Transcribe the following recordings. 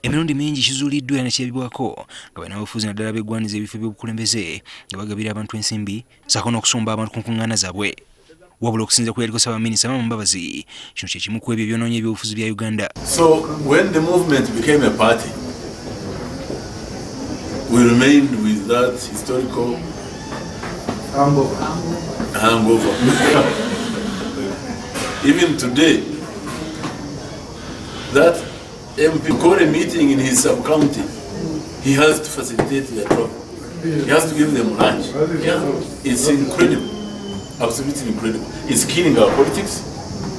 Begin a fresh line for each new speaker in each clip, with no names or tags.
Emirundi mingi kizuuliddwa era ne kyebibwako nga bannabyabufuzi naddala beggwaniza ebifo by'obukulembeze nga bagabira abantu ensimbi ssaako n'okusomba abantu ku nkuŋŋaana zaabwe. Wabula okusinziira ku yaliko Ssaabaminisita Amama Mbabazi, kino kye kimu ku ebyo ebyonoonya ebyobufuzi bya Uganda.
So when the movement became a party, we remained with that historical hangover. Even today, that MP called a meeting in his sub-county, he has to facilitate their travel. He has to give them lunch. It's incredible, absolutely incredible. It's killing our politics,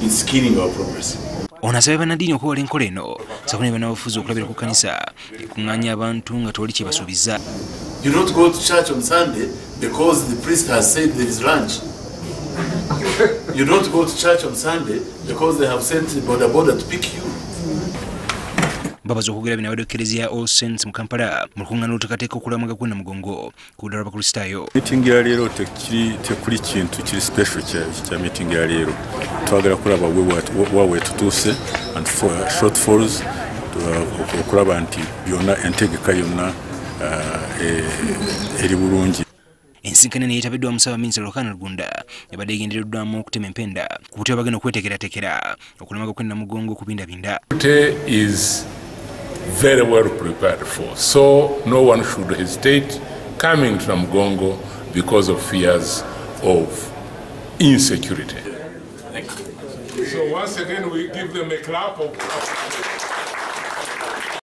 it's killing our progress.
Ono asabye bannaddiini okwewala enkola eno ssaako ne bannabyabufuzi okulabira ku kkanisa ekuŋŋaanya abantu nga tewali kye basuubiza.
You don't go to church on Sunday because the priest has said there is lunch. You don't go to church on Sunday because they have sent the boda boda to pick you.
Mbabazi okwogera bino abadde ku Kereziya All Saints mu Kampala mu lukuŋŋaana oluteekateeka okulamaga kw'e Namugongo ku ludda lw'Abakristaayo.
Meeting ya leero tekuli kintu kiri special kya meeting ya leero. Twagala kulaba wa we tutuuse and for shortfalls, okulaba nti byonna entegeka yonna eri bulungi.
Ensinkano eno yeetabiddwamu Ssaabaminisita Ruhakana Rugunda ebadde egendereddwamu okutema empenda ku butya bagenda okweteekerateekera okulamaga kw'e Namugongo okubindabinda.
Is very well prepared for, so no one should hesitate coming to Namugongo because of fears of insecurity.
Thank you.
So once again we give them a clap of applause.